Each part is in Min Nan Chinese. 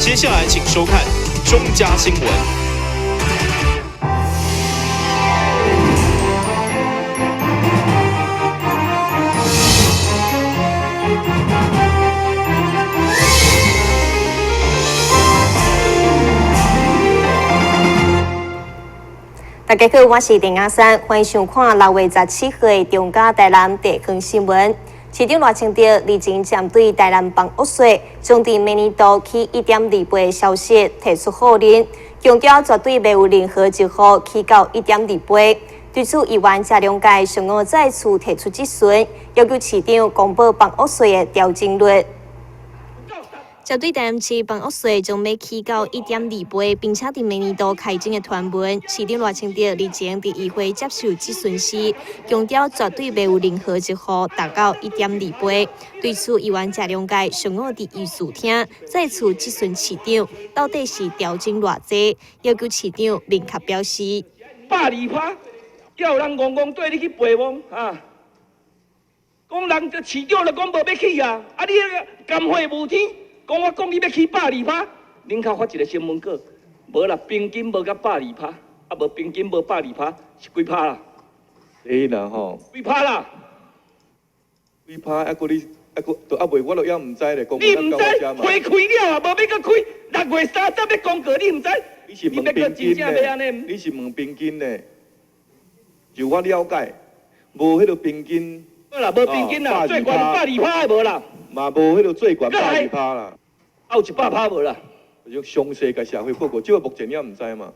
接下來請收看中嘉新聞。大家好，我是陳亞珊，歡迎收看6月17號的中嘉台南地方新聞。市長賴清德日前針對台南房屋稅將佇明年度起1.2倍的消息提出否認，強調絕對袂有任何一戶起到1.2倍。對此，議員謝龍介上午再次提出質詢，要求市長公布房屋稅的調整率。針對台南市房屋稅將欲起到1.2倍，並且佇明年度開徵的傳聞，市長賴清德日前佇議會接受質詢時，強調絕對袂有任何一戶達到1.2倍。對此，議員謝龍介上午佇議事廳再次質詢市長，到底是調整偌濟，要求市長明確表示。120%，叫有人戇戇綴你去陪墓啊？講人這市長就講無欲起啊，啊你甘血無天？講我講你欲起120%，恁較發一個新聞稿，無啦，平均無甲百二趴，啊無平均無百二趴，是幾趴啦？欸啦吼，幾趴啦？幾趴？啊，閣你啊閣都猶未，我都猶毋知咧。你毋知？會開了啊，無欲閣開。6月30欲公告，你毋知？你是問平均咧？你是問平均咧？就我了解，無彼個平均。無啦，無平均啦，最懸百二趴的無啦。嘛無彼個最懸百二趴啦。啊，有100%無啦？就詳細共社會報告，這個目前也毋知嘛。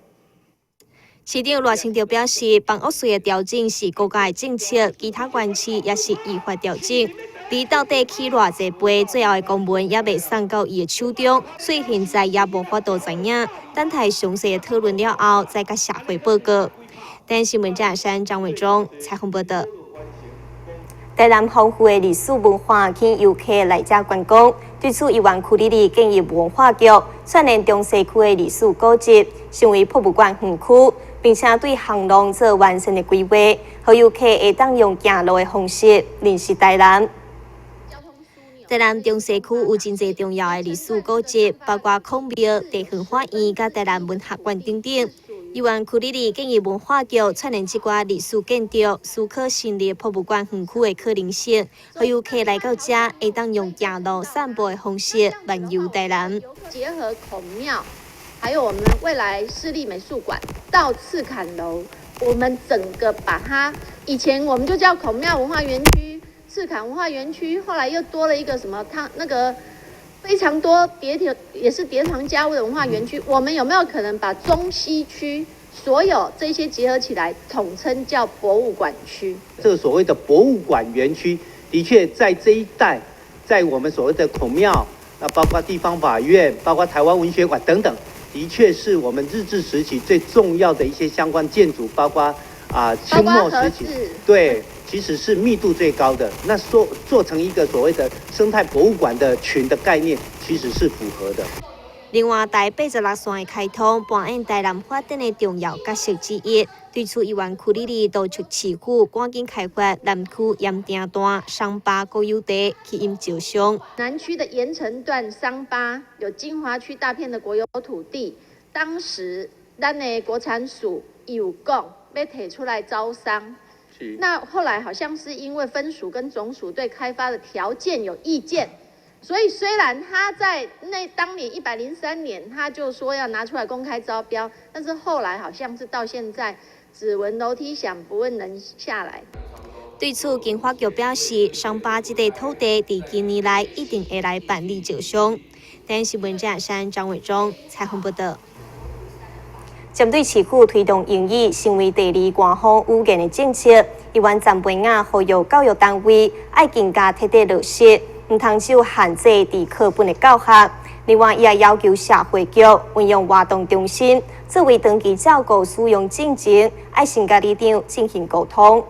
市長賴清德表示，房屋稅的調整是國家的政策，其他縣市也是依法調整。佇到底起偌濟倍，最後的公文猶未送到伊的手中，所以現在也無法度知影。等待詳細的討論了後，再共社會報告。台新聞記者張偉忠採訪報導。台南豐富的歷史文化，吸引遊客來遮觀光。對此，議員邱莉莉建議文化局串聯中西區的歷史古蹟，成為博物館園區，並且對航路做完善的規劃，予遊客會當用行路的方式認識台南。台南中西區有真濟重要的歷史古蹟，包括孔廟、地方法院、佮台南文學館等等。議員邱莉莉建議文化局串聯這寡歷史建築，思考成立博物館園區的可能性，予遊客來到遮會當用行路散步的方式漫遊台南。結合孔廟，還有我們未來市立美術館到赤崁樓，我們整個把它，以前我們就叫孔廟文化園區、赤崁文化園區，後來又多了一個什麼，它那個。非常多疊疊也是疊床架屋的文化園區，我們有沒有可能把中西區所有這些結合起來，統稱叫博物館區？這個所謂的博物館園區，的確在這一帶，在我們所謂的孔廟，那包括地方法院，包括台灣文學館等等，的確是我們日治時期最重要的一些相關建築，包括啊清末時期，對。其實是密度最高的，那做成一個所謂的生態博物館的群的概念，其實是符合的。另外，台86線的開通扮演台南發展的重要角色之一。對此，議員邱莉莉督促市府趕緊開發南區鹽埕段桑巴國有地，吸引招商。南區的鹽埕段桑巴有精華區大片的國有土地，當時咱的國產署有講欲提出來招商。那後來好像是因為分署跟總署對開發的條件有意見，所以雖然他在那當年103年他就說要拿出來公開招標，但是後來好像是到現在只聞樓梯響，不聞人下來。對此，經發局表示，桑巴這塊土地佇今年內一定會來辦理招商。台新聞記者張偉忠採訪報導。針對市府推動英語成為第二官方語言的政策，議員陳培雅呼籲教育單位愛更加徹底落實，毋通只有限制佇課本的教學。另外，伊也要求社會局運用活動中心作為長期照顧使用進前，愛先佮里長進行溝通。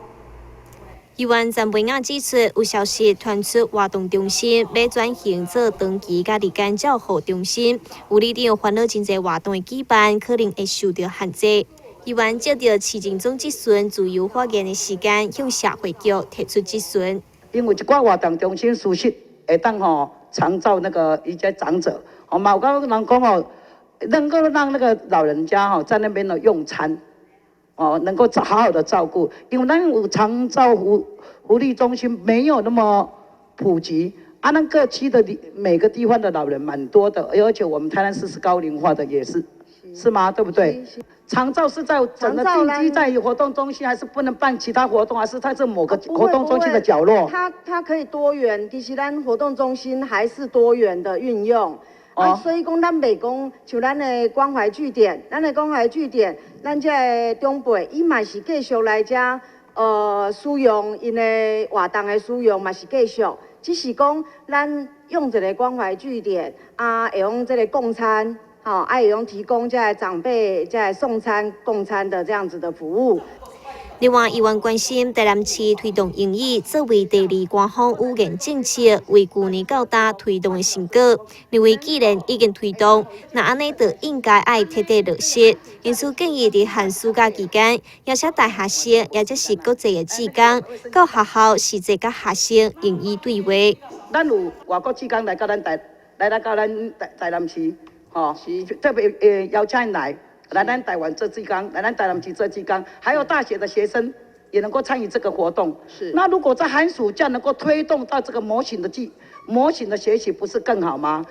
議員陳培雅指出，有消息傳出活動中心欲轉型做長期佮日間照護中心，有里長煩惱真濟活動的舉辦可能會受到限制。議員藉著市政總質詢自由發言的時間，向社會局提出質詢。因為一寡活動中心事實會當吼長照那個一些長者，好嘛？我剛剛講哦，能夠讓那個老人家吼在那邊的用餐，哦，能夠好好的照顧，因為咱有長照福利中心沒有那麼普及，啊，那各區的每個地方的老人蠻多的，而且我們台南市是高齡化的，也是，是嗎？對不對？長照是在整個定居在活動中心，還是不能辦其他活動，還是在這某個活動中心的角落？它可以多元，其實咱活動中心還是多元的運用。啊，所以講咱袂講像咱的關懷據點，咱的關懷據點，咱這个長輩伊嘛是繼續來遮，使用𪜶的活動的使用嘛是繼續，只是講咱用一個關懷據點，啊，會用這個供餐，吼，啊，會用提供這个長輩這个送餐、供餐的這樣子的服務。另外，議員關心台南市推動英語作為第二官方語言政策，為舊年到今推動的成果，認為既然已經推動，那按呢就應該愛徹底落實。因此建議佇寒暑假期間，邀請大學生，抑者是國際的志工，到學校實際佮學生英語對話。咱有外國志工來到咱台，來到咱台南市，吼，特別邀請𪜶來。來咱台灣做志工，來咱台南市做志工，還有大學的學生也能夠參與這個活動。是。那如果在寒暑假能夠推動到這個模型的學習，不是更好嗎？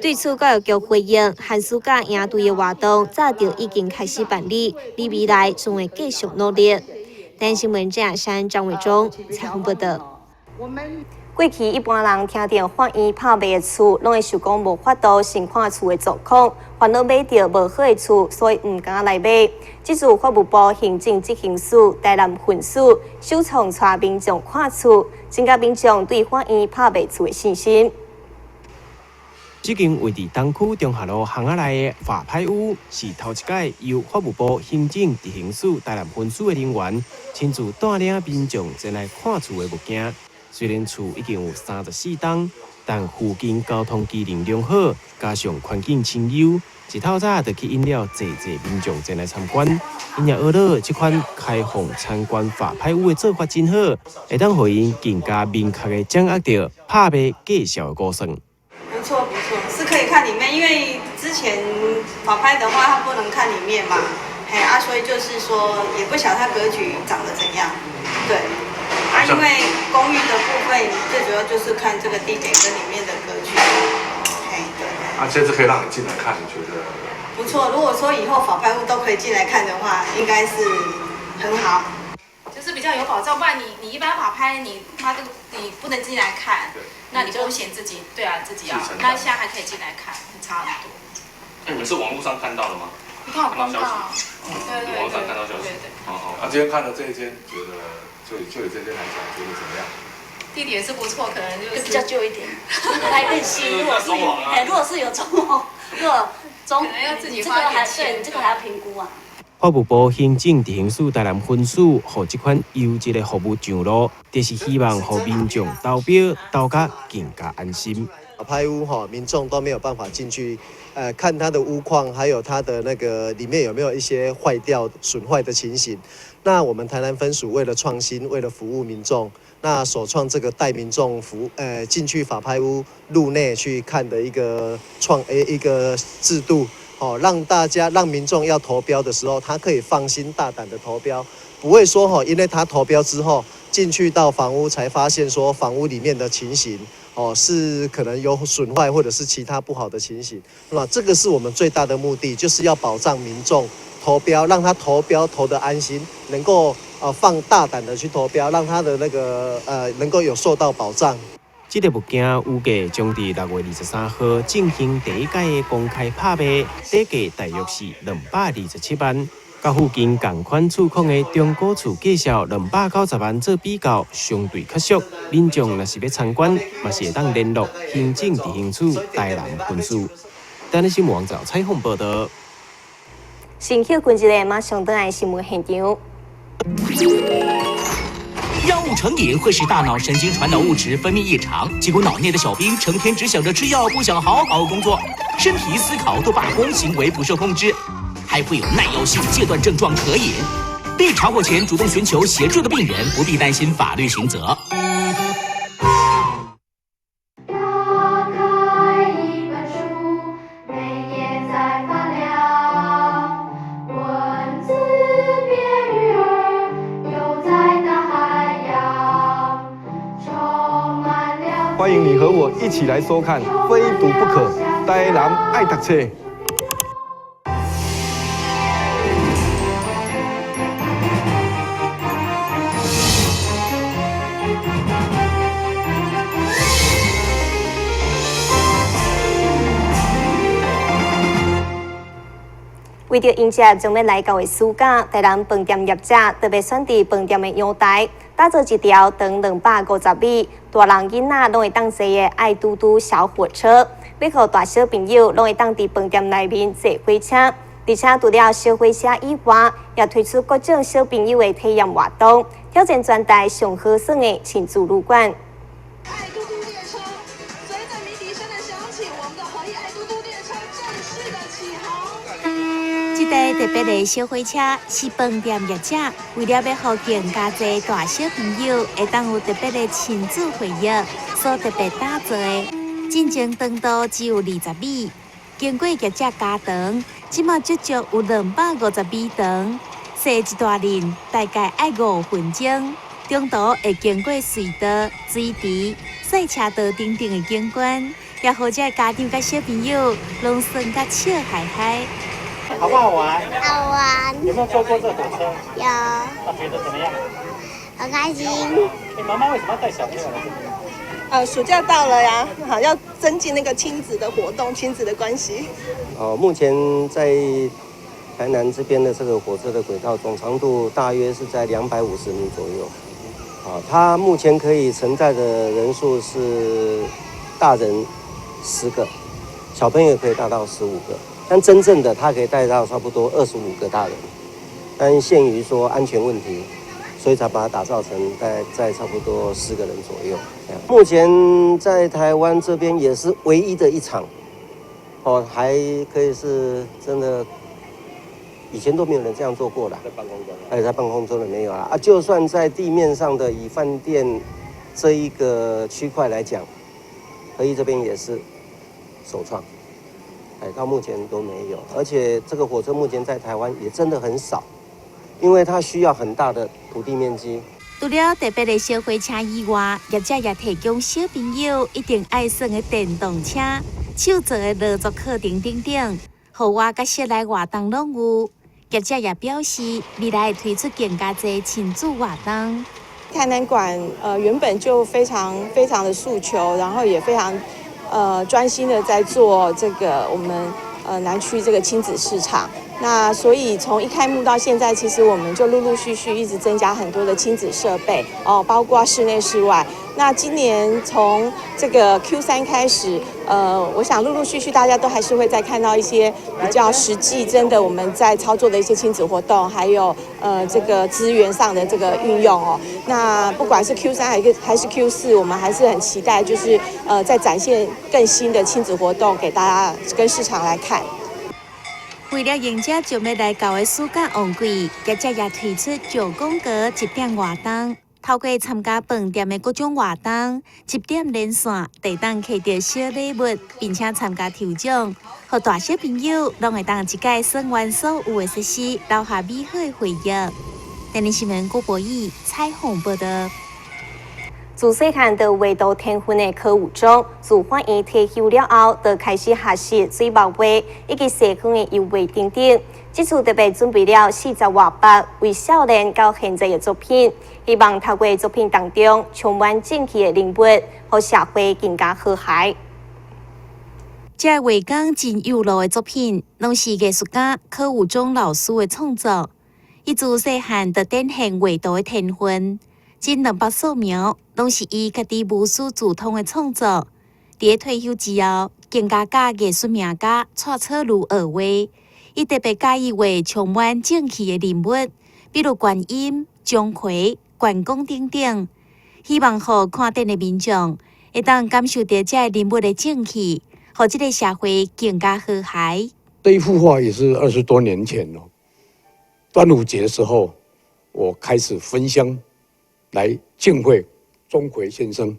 對此，教育局回應，寒暑假營隊的活動早就已經開始辦理，佇未來將會繼續努力。台新聞鄭亞山、張偉忠採訪報道。過去一般人聽著法院拍賣的厝，攏會想講無法度先看厝的狀況，煩惱買著無好的厝，所以毋敢來買。這次法務部行政執行署台南分署首創帶民眾看厝，增加民眾對法院拍賣厝的信心。這間位佇東區中華路巷仔內的法拍屋，是頭一擺由法務部行政執行署台南分署的人員親自帶領民眾前來看厝的物件。雖然厝已經有34冬，但附近交通機能良好，加上環境清幽，一透早就吸引了濟濟民眾前來參觀。𪜶也學到這款開放參觀法拍屋的做法真好，會當予𪜶更加明確的掌握著拍賣價數的估算。不錯不錯，是可以看裡面，因為之前法拍的話，它不能看裡面嘛，嘿啊，所以就是說也不曉得它格局長得怎樣，對。啊，因為公寓的部分最主要就是看這個地點跟裡面的格局，嘿，對。啊，這次可以讓你進來看，你覺得？不錯，如果說以後法拍屋都可以進來看的話，應該是很好。就是比較有保障，不然你一般法拍你他都你不能進來看，那你風險自己對啊自己要，那現在還可以進來看，差很多。你們是網絡上看到的嗎？你看廣告。對對對。網絡上看到消息。對對。哦哦，啊，今天看了這一間，覺得就以這間來講，覺得怎麼樣？地點是不錯，可能就是比較舊一點，還更新。如果是哎，如果是有裝潢，如果裝，可能要自己這個還對，這個還要評估啊。法務部行政執行署台南分署，予這款優質的服務上路，就是希望予民眾投標投甲更加安心。法拍屋哈，民眾都沒有辦法進去，看它的屋況，還有它的那個裡面有沒有一些壞掉、損壞的情形。那我們台南分署為了創新，為了服務民眾，那首創這個帶民眾進去法拍屋入內去看的一個制度，哦，讓大家讓民眾要投標的時候，他可以放心大膽的投標，不會說哈，因為他投標之後進去到房屋才發現說房屋裡面的情形。哦，是可能有損壞或者是其他不好的情形，那這個是我們最大的目的，就是要保障民眾投標，讓他投標投得安心，能夠放大膽的去投標，讓他的那個能夠有受到保障。這個物件預計將佇6月23號進行第一屆的公開拍賣，底價大約是227萬。佮附近仝款厝況的中古厝價數290萬做比較，相對較俗。民眾若是欲參觀，嘛是會當聯絡行政執行處台南分署。台南新聞網站採訪報道。先歇睏一下，馬上轉來新聞現場。藥物成癮會使大腦神經傳導物質分泌異常，結果腦內的小兵成天只想着吃藥，不想好好工作，身體思考都罷工，行為不受控制。還會有耐藥性戒斷症狀可言。被查獲前主動尋求協助的病人，不必擔心法律刑責。打開歡迎你和我一起來收看《非讀不可》，台南愛讀冊。為著迎接將欲來到的暑假，台南飯店業者特別選佇飯店的陽台，打造一條長250米、大人囡仔攏會當坐的愛嘟嘟小火車，欲予大小朋友攏會當佇飯店內面坐火車。而且除了小火車以外，也推出各種小朋友的體驗活動，挑戰全台上好耍的親子旅館。愛嘟嘟列車，隨著鳴笛聲的響起，我們的回憶愛嘟嘟列車正式的啟航。這台特別的小火車是飯店業者為了欲予更加濟大小朋友會當有特別的親子回憶，所特別打造的。進前長度只有20米，經過業者加長，這馬足足有250米長。坐一大人大概愛5分鐘，中途會經過隧道、水池、賽車道等等的景觀，也予這家長佮小朋友攏耍甲笑嗨嗨。好不好玩？好玩。有沒有坐過這火車？有。那覺得怎麼樣？好開心。欸，媽媽為什麼要帶小朋友來這邊？暑假到了呀，好，要增進那個親子的活動、親子的關係。哦，目前在台南這邊的這個火車的軌道總長度大約是在250米左右。啊，它目前可以承載的人數是大人10個，小朋友可以達到15個。但真正的它可以帶到差不多25個大人，但限於說安全問題，所以才把它打造成在差不多10個人左右。目前在台灣這邊也是唯一的一場，哦，還可以是真的，以前都沒有人這樣做過了。在半空中。哎，在半空中的沒有啦。啊，就算在地面上的以飯店這一個區塊來講，和義這邊也是首創。哎，到目前都沒有，而且這個火車目前在台灣也真的很少，因為它需要很大的土地面積。除了特別的小火車以外，業者也提供小朋友一定愛耍的電動車、手做的勞作課程等等，戶外佮室內活動攏有。業者也表示，未來會推出更加濟親子活動。台南館原本就非常非常的訴求，然後也非常專心的在做這個我們南區這個親子市場。那所以從一開幕到現在，其實我們就陸陸續續一直增加很多的親子設備哦，包括室內室外。那今年從這個 Q3開始，我想陸陸續續大家都還是會再看到一些比較實際，真的我們在操作的一些親子活動，還有這個資源上的這個運用哦。那不管是 Q3還是 Q4，我們還是很期待，就是再展現更新的親子活動給大家跟市場來看。為了迎接將欲來到的暑假旺季，業者也推出九宮格集點活動，透過參加飯店的各種活動，集點連線，會當摕著小禮物，並且參加抽獎，予大小朋友攏會當一擺耍完所有的設施，留下美好的回憶。電視新聞郭博義採訪報導。自細漢就畫圖天分的柯武忠，自法院退休了後，就開始學習水墨畫以及西方的油畫等等。這次特別準備了40外幅為少年到現在的作品，希望透過作品當中充滿正氣的人物，予社會更加和諧。這畫工真有路的作品，攏是藝術家柯武忠老師的創作。伊自細漢就展現畫圖的天分。近200素描，攏是伊家己無師自通的創作。佇退休之後，更加佮藝術名家蔡楚如學畫。伊特別佮意畫充滿正氣的人物，比如觀音、鍾馗、關公等等。希望予看展的民眾會當感受著這个人物的正氣，予這个社會更加和諧。這一幅畫也是20多年前哦，端午節的時候，我開始焚香來敬會鍾馗先生。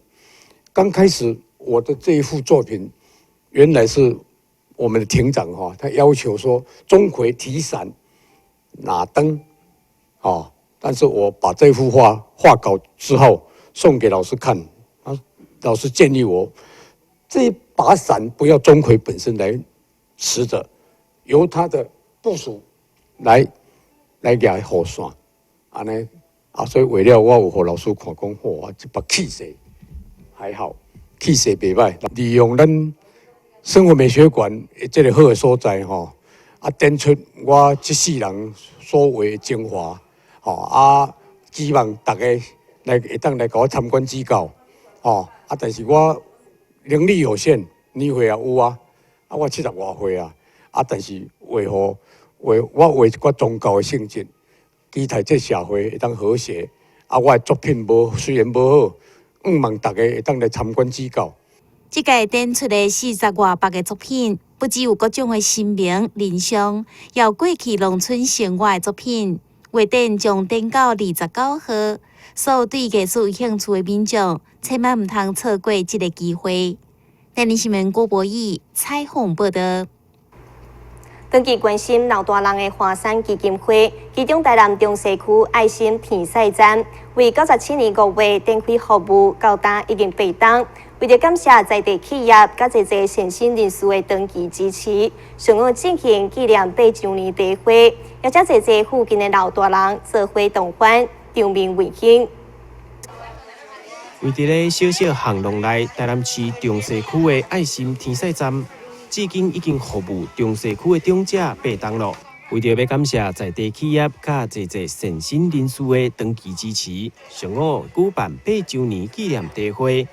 剛開始我的這一幅作品，原來是我們的庭長哈，他要求說鍾馗提傘拿燈，啊，但是我把這幅畫畫稿之後送給老師看，啊，老師建議我，這把傘不要鍾馗本身來持著，由他的部屬來舉雨傘，按呢啊，所以為了我有予老師看講，哇，這把氣勢還好，氣勢袂䆀，利用咱生活美學館這个好的所在吼，啊，展出我這世人所畫的精華，吼啊，希望大家來會當來共我參觀指教，吼啊，但是我能力有限，年歲也有啊，啊，我70外歲啊，啊，但是畫予畫我畫一寡宗教的性質，期待這社會會當和諧，啊，我的作品無雖然無好，向望大家會當來參觀指教。這屆展出的40外幅的作品，不只有各種的神明、人像，也有過去農村生活的作品。畫展將展到29號，所有對藝術有興趣的民眾，千萬毋通錯過這个機會。台南新聞郭博義採訪報導。長期關心老大人的華山基金會，其中台南中西區愛心天使站，為97年5月展開服務，到今已經8冬。為著感謝在地企業佮濟濟善心人士的長期支持，上午進行紀念8週年茶會，邀請濟濟附近的老大人做伙同歡，場面溫馨。位佇咧小小巷弄內，台南市中西區的愛心天使站，至今已經服務中西區的長者8冬咯。為著欲感謝在地企業佮濟濟善心人士的長期支持，上午舉辦8週年紀念茶會，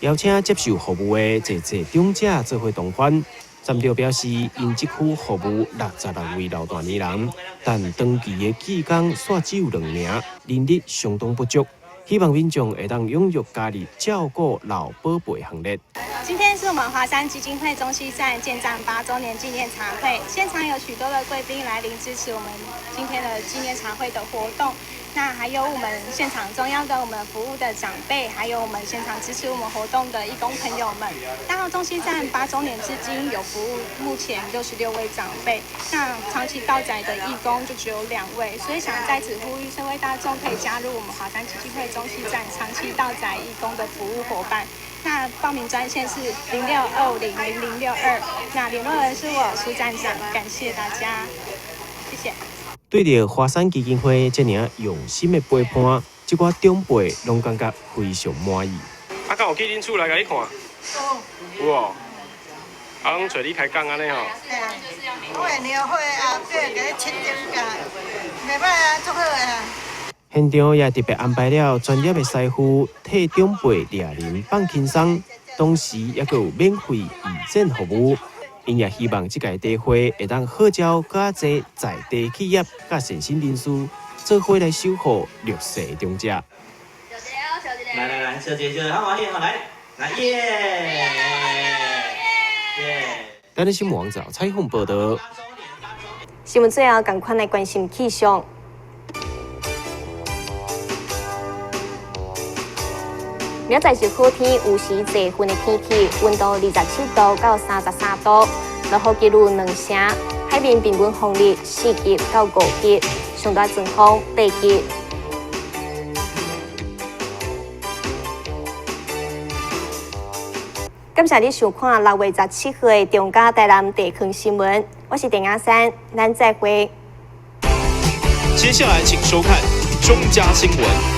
邀請接受服務的濟濟長者做伙同歡。站長表示，𪜶這區服務66位老大年人，但長期的志工煞只有2名，人力相當不足。希望民眾會當踴躍加入照顧老寶貝行列。今天是我們華山基金會中西站建站8週年紀念茶會，現場有許多的貴賓來臨支持我們今天的紀念茶會的活動。那還有我們現場中央的我們服務的長輩，還有我們現場支持我們活動的義工朋友們。那中西站8週年至今有服務目前66位長輩，那長期到宅的義工就只有2位，所以想在此呼籲社會大眾可以加入我們華山基金會中西站長期到宅義工的服務夥伴。那報名專線是0625-0062，那聯絡人是我蘇站長，感謝大家，謝謝。對著華山基金會這爾用心的陪伴，這寡長輩攏感覺非常滿意。啊，敢有去恁厝來共你看？有哦。啊，攏揣你開講按呢吼。對啊，我會尿會啊，對，共你7點鐘，袂䆀啊，足好的啊。現場也特別安排了專業的師傅替長輩掠鱗放輕鬆，同時也閣有免費義診服務。𪜶也希望這屆茶會會當號召較濟在地企業佮善心人士做伙來守護弱勢長者。來來來，小姐小姐，好歡喜，好來，來耶耶！台南新聞網站採訪報導。新聞最後，仝款來關心氣象。明仔載是好天，有時濟雲的天氣，溫度27度到33度，落雨幾率2成，海面平均風力4級到5級，上大陣風8級。感謝你收看6月17號的中嘉台南地區新聞，我是鄭雅珊，咱再會。接下來請收看中嘉新聞。